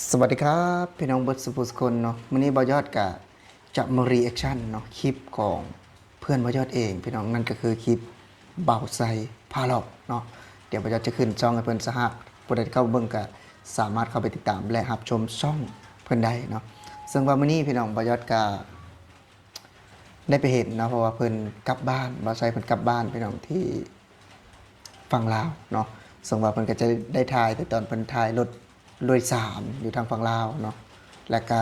ສະຫວັດດີຄັບ ພີ່ນ້ອງເບິດສູ່ຜູ້ສູ່ຄົນເນາະ. ມື້ນີ້ບ່າວຍອດກະຈະມາຣີແອັກຊັນເນາະ ຄລິບຂອງເພື່ອນບ່າວຍອດເອງ ພີ່ນ້ອງ, ນັ້ນກໍຄືຄລິບບ່າວໄຊພາເລາະເນາະ. ດຽວບ່າວຍອດຈະຂຶ້ນຊ່ອງໃຫ້ເພິ່ນຊະຫາກ ຜູ້ໃດທີ່ເຂົ້າເບິ່ງກໍສາມາດເຂົ້າໄປຕິດຕາມ ແລະ ຮັບຊົມຊ່ອງເພິ່ນໄດ້ເນາະ. ເຊິ່ງວ່າມື້ນີ້ ພີ່ນ້ອງ ບ່າວຍອດກະ ໄດ້ໄປເຫັນເນາະ ເພາະວ່າເພິ່ນກັບບ້ານ ບ່າວໄຊເພິ່ນກັບບ້ານ ພີ່ນ້ອງ ທີ່ຝັ່ງລາວເນາະ. ເຊິ່ງວ່າເພິ່ນກໍຈະໄດ້ຖ່າຍແຕ່ຕອນເພິ່ນຖ່າຍລົດໂດຍສານຢູ່ທາງຝັ່ງລາວເນາະ ແລ້ວກະ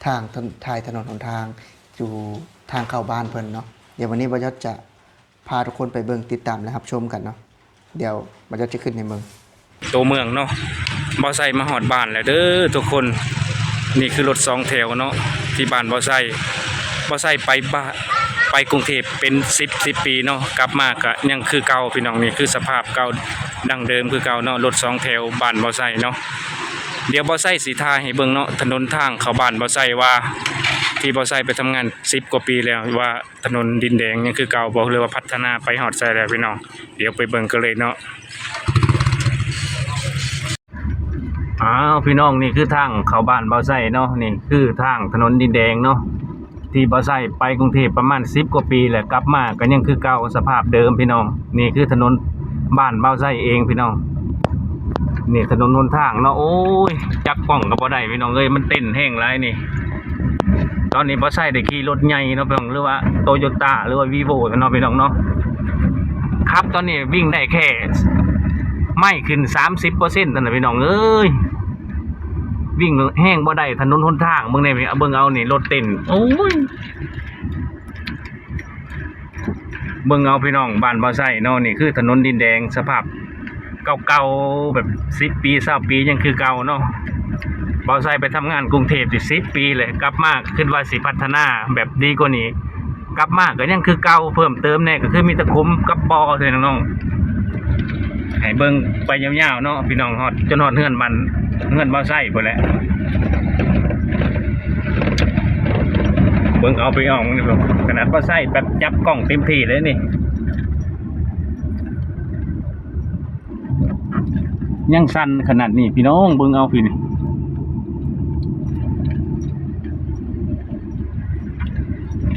ທາງ ຖ່າຍຖະໜົນຫົນທາງຢູ່ທາງເຂົ້າບ້ານເພິ່ນເນາະ. ດຽວວັນນີ້ບ່າວຍອດຈະ ພາທຸກຄົນໄປເບິ່ງ ຕິດຕາມ ແລະ ຮັບຊົມກັນເນາະ. ດຽວບ່າວຍອດຈະຂຶ້ນໃຫ້ເບິ່ງ ໂຕເມືອງເນາະ. ບ່າວໄຊມາຮອດບ້ານແລ້ວເດີທຸກຄົນ. ນີ້ຄືລົດສອງແຖວເນາະ ທີ່ບ້ານບ່າວໄຊ. ບ່າວໄຊໄປບ້ານ ໄປກຸງເທບເປັນສິບ ສິບປີເນາະ ກັບມາກະຍັງຄືເກົ່າ ພີ່ນ້ອງ. ນີ້ຄືສະພາບເກົ່າ ດັ້ງເດີມຄືເກົ່າເນາະ ລົດສອງແຖວບ້ານບ່າວໄຊເນາະ. ດຽວບ່າວໄຊຊິຖ່າຍໃຫ້ເບິ່ງເນາະ ຖະໜົນທາງເຂົ້າບ້ານບ່າວໄຊ ວ່າທີ່ບ່າວໄຊໄປທຳງານສິບກວ່າປີແລ້ວ ວ່າ ຖະໜົນດິນແດງຍັງຄືເກົ່າບໍ່ ຫຼືວ່າພັດທະນາໄປຮອດໃສແລ້ວ ພີ່ນ້ອງ? ດຽວໄປເບິ່ງກັນເລີຍເນາະ. ອ້າວ ພີ່ນ້ອງ ນີ້ຄືທາງເຂົ້າບ້ານບ່າວໄຊເນາະ. ນີ້ຄືທາງຖະໜົນດິນແດງເນາະ ທີ່ບ່າວໄຊໄປກຸງເທບປະມານສິບກວ່າປີແລ້ວ ກັບມາກໍຍັງຄືເກົ່າ ສະພາບເດີມ ພີ່ນ້ອງ. ນີ້ຄືຖະໜົນບ້ານບ່າວໄຊເອງ ພີ່ນ້ອງ. ນີ້ຖະໜົນຫົນທາງເນາະ. ໂອ້ຍ ຈັບກ້ອງກໍບໍ່ໄດ້ ພີ່ນ້ອງເອີຍ ມັນເຕັ້ນແຮງຫຼາຍນີ້. ຕອນນີ້ບ່າວໄຊໄດ້ຂີ່ລົດໃຫຍ່ເນາະ ພີ່ນ້ອງ ຫຼືວ່າໂຕໂຍຕ້າ ຫຼືວ່າວີໂວ້ເນາະ ພີ່ນ້ອງເນາະ. ຂັບຕອນນີ້ວິ່ງໄດ້ແຄ່ໄມຂຶ້ນສາມສິບເປີເຊັນເທົ່ານັ້ນ ພີ່ນ້ອງເອີຍ. ວິ່ງແຮງບໍ່ໄດ້ ຖະໜົນຫົນທາງ ເບິ່ງແດ່ ເບິ່ງເອົານີ້ ລົດເຕັ້ນ ໂອ້ຍ. ເບິ່ງເອົາ ພີ່ນ້ອງ ບ້ານບ່າວໄຊເນາະ. ນີ້ຄືຖະໜົນດິນແດງ ສະພາບເກົ່າໆ ແບບສິບປີ ຊາວປີ ຍັງຄືເກົ່າເນາະ. ບ່າວໄຊໄປທຳງານກຸງເທບສິບປີແລ້ວ ກັບມາຄິດວ່າຊິພັດທະນາແບບດີກວ່ານີ້ ກັບມາກໍຍັງຄືເກົ່າ. ເພີ່ມເຕີມແດ່ກໍຄືມີແຕ່ຂຸມກັບບໍ່ເທົ່ານັ້ນ ພີ່ນ້ອງ. ໃຫ້ເບິ່ງໄປຍາວໆເນາະ ພີ່ນ້ອງ ຮອດ ຈົນຮອດເຮືອນບ້ານ ເຮືອນບ່າວໄຊພຸ້ນແຫຼະ. ເບິ່ງເອົາ ພີ່ນ້ອງ ຂະໜາດບ່າວໄຊແບບຈັບກ້ອງເຕັມທີ່ເລີຍນີ້ ຍັງສັ່ນຂະໜາດນີ້ ພີ່ນ້ອງ ເບິ່ງເອົາ ພີ່ ນີ້.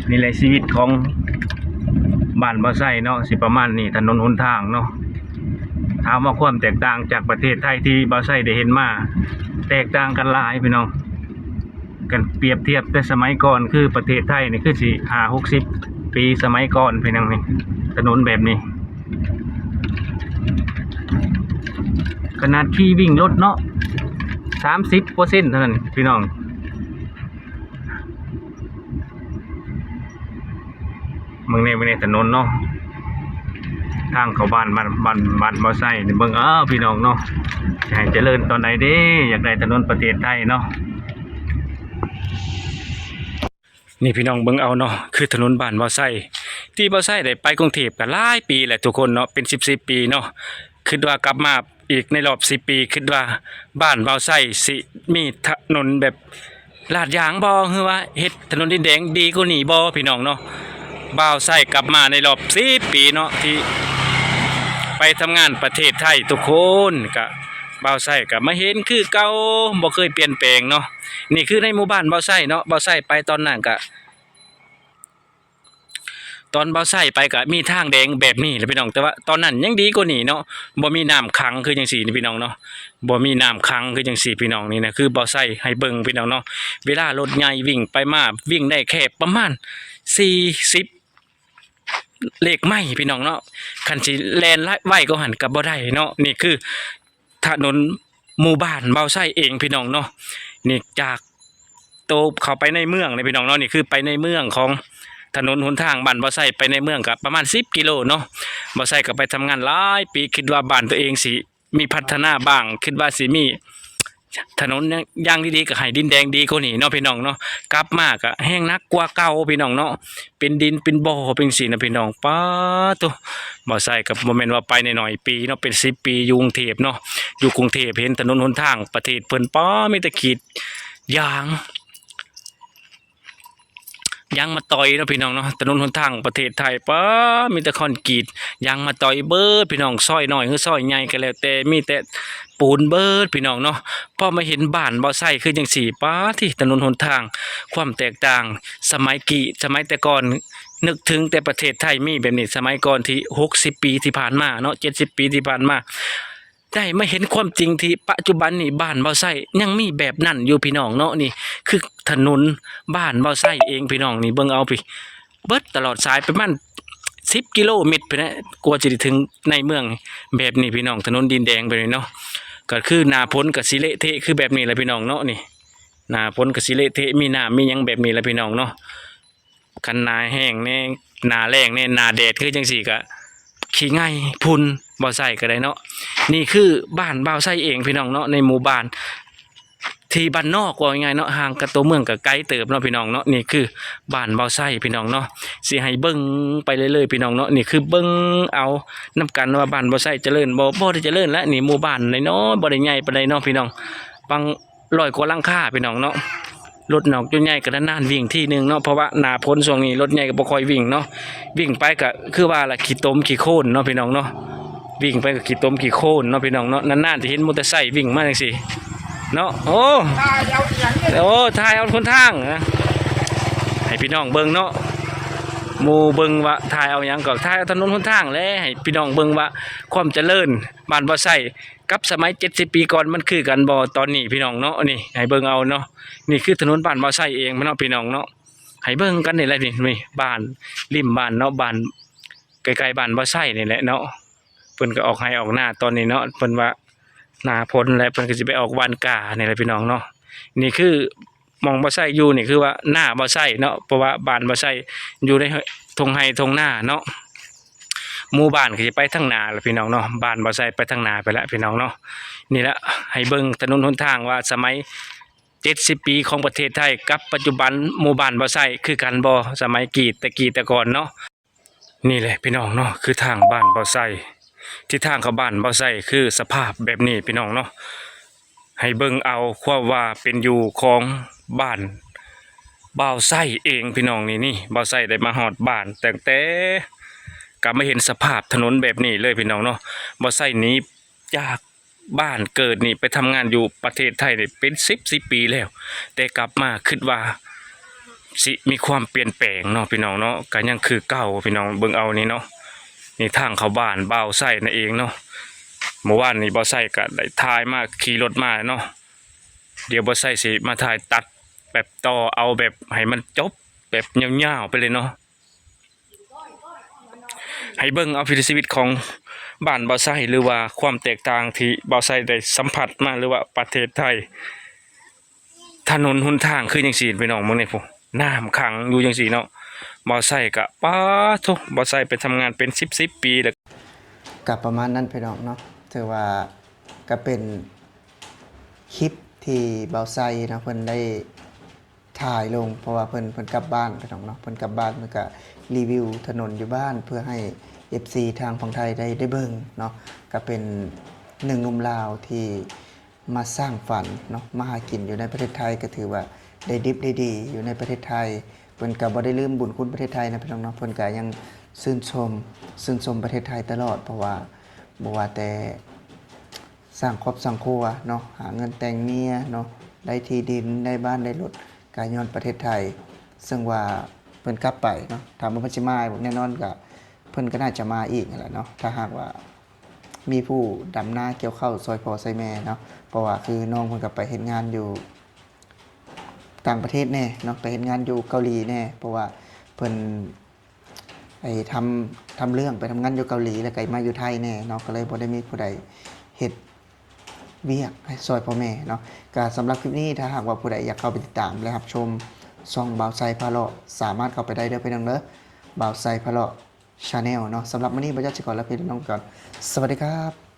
ນີ້ແຫຼະຊີວິດຂອງບ້ານບ່າວໄຊເນາະ ຊິປະມານນີ້ ຖະໜົນຫົນທາງເນາະ. ຖາມວ່າຄວາມແຕກຕ່າງຈາກປະເທດໄທທີ່ບ່າວໄຊໄດ້ເຫັນມາ ແຕກຕ່າງກັນຫຼາຍ ພີ່ນ້ອງ. ຄັນປຽບທຽບແຕ່ສະໄໝກ່ອນ ຄືປະເທດໄທນີ້ຄືຊິຫ້າຫົກສິບປີສະໄໝກ່ອນ ພີ່ນ້ອງ ນີ້ ຖະໜົນແບບນີ້ ຂະໜາດຂີ່ວິ່ງລົດເນາະ ສາມສິບເປີເຊັນເທົ່ານັ້ນ ພີ່ນ້ອງ. ເບິ່ງແດ່ ເບິ່ງແດ່ ຖະໜົນເນາະ ທາງເຂົ້າບ້ານ ບ້ານ ບ້ານ ບ້ານບ່າວໄຊນີ້ ເບິ່ງເອົາ ພີ່ນ້ອງເນາະ. ຈະໃຫ້ຈະເລີນຕອນໃດເດ້ ຢາກໄດ້ຖະໜົນປະເທດໄທເນາະ. ນີ້ ພີ່ນ້ອງ ເບິ່ງເອົາເນາະ ຄືຖະໜົນບ້ານບ່າວໄຊ ທີ່ບ່າວໄຊໄດ້ໄປກຸງເທບກໍຫຼາຍປີແລ້ວທຸກຄົນເນາະ ເປັນສິບສິບປີເນາະ. ຄິດວ່າກັບມາອີກໃນລອບສິບປີ ຄິດວ່າບ້ານບ່າວໄຊຊິມີຖະໜົນແບບລາດຢາງບໍ່ ຫຼືວ່າເຮັດຖະໜົນດິນແດງດີກວ່ານີ້ບໍ່ ພີ່ນ້ອງເນາະ. ບ່າວໄຊກັບມາໃນລອບສິບປີເນາະ ທີ່ໄປທຳງານປະເທດໄທທຸກຄົນ ກະບ່າວໄຊກະມາເຫັນຄືເກົ່າ ບໍ່ເຄີຍປ່ຽນແປງເນາະ. ນີ້ຄືໃນໝູ່ບ້ານບ່າວໄຊເນາະ ບ່າວໄຊໄປຕອນນັ້ນກະ ຕອນບ່າວໄຊໄປກະມີທາງແດງແບບນີ້ແຫຼະ ພີ່ນ້ອງ ແຕ່ວ່າຕອນນັ້ນຍັງດີກວ່ານີ້ເນາະ ບໍ່ມີນ້ຳຂັງຄືຈັ່ງຊີ້ນີ້ ພີ່ນ້ອງເນາະ ບໍ່ມີນ້ຳຂັງຄືຈັ່ງຊີ້ ພີ່ນ້ອງ. ນີ້ນະ ຄືບ່າວໄຊໃຫ້ເບິ່ງ ພີ່ນ້ອງເນາະ ເວລາລົດໃຫຍ່ວິ່ງໄປມາ ວິ່ງໄດ້ແຄ່ປະມານສີ່ສິບເລກໄມ ພີ່ນ້ອງເນາະ. ຄັນຊິແລ່ນໄວກວ່າຫັ້ນກໍບໍ່ໄດ້ເນາະ. ນີ້ຄື ຖະໜົນໝູ່ບ້ານບ່າວໄຊເອງ ພີ່ນ້ອງເນາະ. ນີ້ຈາກໂຕເຂົ້າໄປໃນເມືອງເລີຍ ພີ່ນ້ອງເນາະ. ນີ້ຄືໄປໃນເມືອງຂອງຖະໜົນຫົນທາງບ້ານບ່າວໄຊໄປໃນເມືອງກະປະມານສິບກິໂລເນາະ. ບ່າວໄຊກໍໄປທຳງານຫຼາຍປີ ຄິດວ່າບ້ານຕົວເອງຊິມີພັດທະນາບ້າງ ຄິດວ່າຊິມີຖະໜົນຢ່າງ ຢ່າງດີໆ ກໍໃຫ້ດິນແດງດີກວ່ານີ້ເນາະ ພີ່ນ້ອງເນາະ. ກັບມາກໍແຮງໜັກກວ່າເກົ່າ ພີ່ນ້ອງເນາະ. ເປັນດິນເປັນບໍ່ເປັນຈັ່ງຊີ້ນະ ພີ່ນ້ອງ. ປາດໂທ້ ບ່າວໄຊກໍບໍ່ແມ່ນວ່າໄປໜ້ອຍໆປີເນາະ ເປັນສິບປີຢູ່ກຸງເທບເນາະ. ຢູ່ກຸງເທບເຫັນຖະໜົນຫົນທາງປະເທດເພິ່ນ ປາ ມີແຕ່ຂີດຢາງ ຢາງມາຕອຍເນາະ ພີ່ນ້ອງເນາະ. ຖະໜົນຫົນທາງປະເທດໄທ ປາ ມີແຕ່ຄອນກຣີດ ຢາງມາຕອຍເບີດ ພີ່ນ້ອງ. ຊອຍນ້ອຍ ຫຼື ຊອຍໃຫຍ່ກໍແລ້ວແຕ່ ມີແຕ່ ປູນເບີດພີ່ນ້ອງເນາະ. ພໍມາເຫັນບ້ານບ່າວໄຊຄືຈັ່ງຊີ້ ປາດຕິ ຖະໜົນຫົນທາງ ຄວາມແຕກຕ່າງສະໄໝກີ້ ສະໄໝແຕ່ກ່ອນ ນຶກເຖິງແຕ່ປະເທດໄທມີແບບນີ້ ສະໄໝກ່ອນທີ່ຫົກສິບປີທີ່ຜ່ານມາເນາະ ເຈັດສິບປີທີ່ຜ່ານມາ ໄດ້ມາເຫັນຄວາມຈິງທີ່ປັດຈຸບັນນີ້ ບ້ານບ່າວໄຊຍັງມີແບບນັ້ນຢູ່ພີ່ນ້ອງເນາະ. ນີ້ຄືຖະໜົນບ້ານບ່າວໄຊເອງພີ່ນ້ອງ. ນີ້ເບິ່ງເອົາພີ້ ເບິດຕະຫຼອດສາຍປະມານສິບກິໂລແມັດພຸ້ນແຫຼະ ກວ່າຊິໄດ້ເຖິງໃນເມືອງແບບນີ້ພີ່ນ້ອງ ຖະໜົນດິນແດງແບບນີ້ເນາະ. ກໍຄືໜ້າຝົນກໍຊິເລະເທະຄືແບບນີ້ແຫຼະພີ່ນ້ອງເນາະ. ນີ້ໜ້າຝົນກໍຊິເລະເທະ ມີນ້ຳມີຫຍັງແບບນີ້ແຫຼະພີ່ນ້ອງເນາະ. ຄັນໜ້າແຫ້ງແດ່ ໜ້າແລ້ງແດ່ ໜ້າແດດຄືຈັ່ງຊີ້ກະຂີ້ໄງ່ຝຸ່ນ ບ່າວໄຊກໍໄດ້ເນາະ. ນີ້ຄືບ້ານບ່າວໄຊເອງພີ່ນ້ອງເນາະ ໃນໝູ່ບ້ານທີ່ບ້ານນອກ ເວົ້າງ່າຍໆເນາະ ຫ່າງກັບຕົວເມືອງກໍໄກເຕີບເນາະພີ່ນ້ອງເນາະ. ນີ້ຄືບ້ານບ່າວໄຊພີ່ນ້ອງເນາະ ຊິໃຫ້ເບິ່ງໄປເລື້ອຍໆພີ່ນ້ອງເນາະ. ນີ້ຄືເບິ່ງເອົານຳກັນວ່າບ້ານບ່າວໄຊຈະເລີນບໍ່ ບໍ່ໄດ້ຈະເລີນແຫຼະ. ນີ້ໝູ່ບ້ານນ້ອຍໆ ບໍ່ໄດ້ໃຫຍ່ປານໃດເນາະພີ່ນ້ອງ ປະມານ ຮ້ອຍກວ່າຫຼັງຄາພີ່ນ້ອງເນາະ. ລົດນ້ອຍລົດໃຫຍ່ກໍນານໆວິ່ງທີໜຶ່ງເນາະ ເພາະວ່າໜ້າຝົນຊ່ວງນີ້ລົດໃຫຍ່ກໍບໍ່ຄ່ອຍວິ່ງເນາະ. ວິ່ງໄປກໍຄືວ່າລະ ຂີ້ຕົມຂີ້ໂຄນເນາະພີ່ນ້ອງເນາະ. ວິ່ງໄປກໍຂີ້ຕົມຂີ້ໂຄນເນາະພີ່ນ້ອງເນາະ. ນານໆຈະເຫັນມໍເຕີໄຊວິ່ງມາຈັ່ງຊີ້ເນາະ. ໂອ້ ໂອ້ ຖ່າຍເອົາຫົນທາງນະ ໃຫ້ພີ່ນ້ອງເບິ່ງເນາະ. ໝູ່ເບິ່ງວ່າຖ່າຍເອົາຫຍັງ ກໍຖ່າຍເອົາຖະໜົນຫົນທາງແຫຼະ ໃຫ້ພີ່ນ້ອງເບິ່ງວ່າຄວາມຈະເລີນບ້ານບ່າວໄຊ ກັບສະໄໝເຈັດສິບປີກ່ອນມັນຄືກັນບໍ່ຕອນນີ້ພີ່ນ້ອງເນາະ. ນີ້ໃຫ້ເບິ່ງເອົາເນາະ. ນີ້ຄືຖະໜົນບ້ານບ່າວໄຊເອງເນາະພີ່ນ້ອງເນາະ. ໃຫ້ເບິ່ງກັນນີ້ແຫຼະນີ້ ນີ້ບ້ານ ລິມບ້ານເນາະ ບ້ານໃກ້ໆບ້ານບ່າວໄຊນີ້ແຫຼະເນາະ. ເພິ່ນກໍອອກໄຮ່ອອກນາຕອນນີ້ເນາະ ເພິ່ນວ່າໜ້າຝົນແລ້ວ ເພິ່ນກໍຊິໄປອອກຫວ່ານກ້ານີ້ແຫຼະພີ່ນ້ອງເນາະ. ນີ້ຄື ໝ່ອງບ່າວໄຊຢູ່ນີ້ຄືວ່ານາບ່າວໄຊເນາະ ເພາະວ່າບ້ານບ່າວໄຊຢູ່ໃນທົ່ງໄຮ່ທົ່ງນາເນາະ. ໝູ່ບ້ານກໍຊິໄປທາງໜ້າລະພີ່ນ້ອງເນາະ ບ້ານບ່າວໄຊໄປທາງໜ້າໄປລະພີ່ນ້ອງເນາະ. ນີ້ລະ ໃຫ້ເບິ່ງຖະໜົນຫົນທາງວ່າສະໄໝເຈັດສິບປີຂອງປະເທດໄທ ກັບປັດຈຸບັນໝູ່ບ້ານບ່າວໄຊຄືກັນບໍ່ ສະໄໝກີ້ ແຕ່ກີ້ແຕ່ກ່ອນເນາະ. ນີ້ແຫຼະພີ່ນ້ອງເນາະ ຄືທາງບ້ານບ່າວໄຊ ທິດທາງເຂົ້າບ້ານບ່າວໄຊຄືສະພາບແບບນີ້ພີ່ນ້ອງເນາະ. ໃຫ້ເບິ່ງເອົາຄວາມວ່າເປັນຢູ່ຂອງບ້ານບ່າວໄຊເອງພີ່ນ້ອງ. ນີ້ ນີ້ບ່າວໄຊໄດ້ມາຮອດບ້ານຕັ້ງແຕ່ ກໍມາເຫັນສະພາບຖະໜົນແບບນີ້ເລີຍພີ່ນ້ອງເນາະ. ບ່າວໄຊໜີຈາກ ບ້ານເກີດນີ້ໄປທຳງານຢູ່ປະເທດໄທນີ້ເປັນສິບສິບປີແລ້ວ ແຕ່ກັບມາຄິດວ່າຊິມີຄວາມປ່ຽນແປງເນາະພີ່ນ້ອງເນາະ ກໍຍັງຄືເກົ່າພີ່ນ້ອງ. ເບິ່ງເອົານີ້ເນາະ ນີ້ທາງເຂົ້າບ້ານບ່າວໄຊນັ້ນເອງເນາະ. ເມື່ອວານນີ້ບ່າວໄຊກໍໄດ້ຖ່າຍມາ ຂີ່ລົດມາເນາະ. ດຽວບ່າວໄຊຊິມາຖ່າຍຕັດແບບຕໍ່ເອົາແບບໃຫ້ມັນຈົບແບບຍາວໆໄປເລີຍເນາະ. ໃຫ້ເບິ່ງເອົາວິຖີຊີວິດຂອງບ້ານບ່າວໄຊ ຫຼືວ່າຄວາມແຕກຕ່າງທີ່ບ່າວໄຊໄດ້ສຳຜັດມາ ຫຼືວ່າປະເທດໄທ ຖະໜົນຫົນທາງຄືຈັ່ງຊີ້ພີ່ນ້ອງ ເບິ່ງນີ້ພຸ້ນ ນ້ຳຂັງຢູ່ຈັ່ງຊີ້ເນາະ. ບ່າວໄຊກະ ປາໂທ້ ບ່າວໄຊໄປທຳງານເປັນສິບສິບປີແລ້ວ. ກະປະມານນັ້ນພີ່ນ້ອງເນາະ ຖືວ່າກະເປັນຄລິບທີ່ບ່າວໄຊເນາະ ເພິ່ນໄດ້ ຖ່າຍລົງ ເພາະວ່າເພິ່ນ ເພິ່ນກັບບ້ານພີ່ນ້ອງເນາະ ເພິ່ນກັບບ້ານ ເພິ່ນກະຣີວິວຖະໜົນຢູ່ບ້ານ ເພື່ອໃຫ້ເອັຟຊີທາງຝັ່ງໄທໄດ້ ໄດ້ເບິ່ງເນາະ. ກະເປັນໜຶ່ງໜຸ່ມລາວທີ່ມາສ້າງຝັນເນາະ ມາຫາກິນຢູ່ໃນປະເທດໄທ ກະຖືວ່າໄດ້ດິບໄດ້ດີຢູ່ໃນປະເທດໄທ. ເພິ່ນກະບໍ່ໄດ້ລືມບຸນຄຸນປະເທດໄທນະພີ່ນ້ອງເນາະ ເພິ່ນກະຍັງຊື່ນຊົມ ຊື່ນຊົມປະເທດໄທຕະຫຼອດ ເພາະວ່າບໍ່ວ່າແຕ່ ສ້າງຄອບສ້າງຄົວເນາະ ຫາເງິນແຕ່ງເມຍເນາະ ໄດ້ທີ່ດິນ ໄດ້ບ້ານ ໄດ້ລົດ ກະຍ້ອນປະເທດໄທ ເຊິ່ງວ່າເພິ່ນກັບໄປເນາະ ຖາມວ່າເພິ່ນຊິມາ ແນ່ນອນກະ ເພິ່ນກະໜ້າຈະມາອີກຫັ້ນແຫຼະເນາະ ຖ້າຫາກວ່າມີຜູ້ດຳນາກ່ຽວເຂົ້າຊ່ອຍພໍ່ຊ່ອຍແມ່ເນາະ. ເພາະວ່າຄືນ້ອງເພິ່ນກະໄປເຮັດງານຢູ່ຕ່າງປະເທດແນ່ເນາະ ໄປເຮັດງານຢູ່ເກົາຫຼີແນ່ ເພາະວ່າເພິ່ນ ໄປທຳ ທຳເລື່ອງໄປທຳງານຢູ່ເກົາຫຼີ ແລ້ວກະມາຢູ່ໄທແນ່ເນາະ ກະເລີຍບໍ່ໄດ້ມີຜູ້ໃດເຮັດວຽກໃຫ້ຊ່ອຍພໍ່ແມ່ເນາະ. ກະສຳລັບຄລິບນີ້ ຖ້າຫາກວ່າຜູ້ໃດຢາກເຂົ້າໄປຕິດຕາມ ແລະ ຮັບຊົມຊ່ອງບ່າວໄຊພາເລາະ ສາມາດເຂົ້າໄປໄດ້ເດີພີ່ນ້ອງເດີ ບ່າວໄຊພາເລາະ Channel ເນາະ. ສຳລັບມື້ນີ້ ບ່າວຍອດຊິຂໍລາພີ່ນ້ອງໄປກ່ອນ ສະຫວັດດີຄັບ.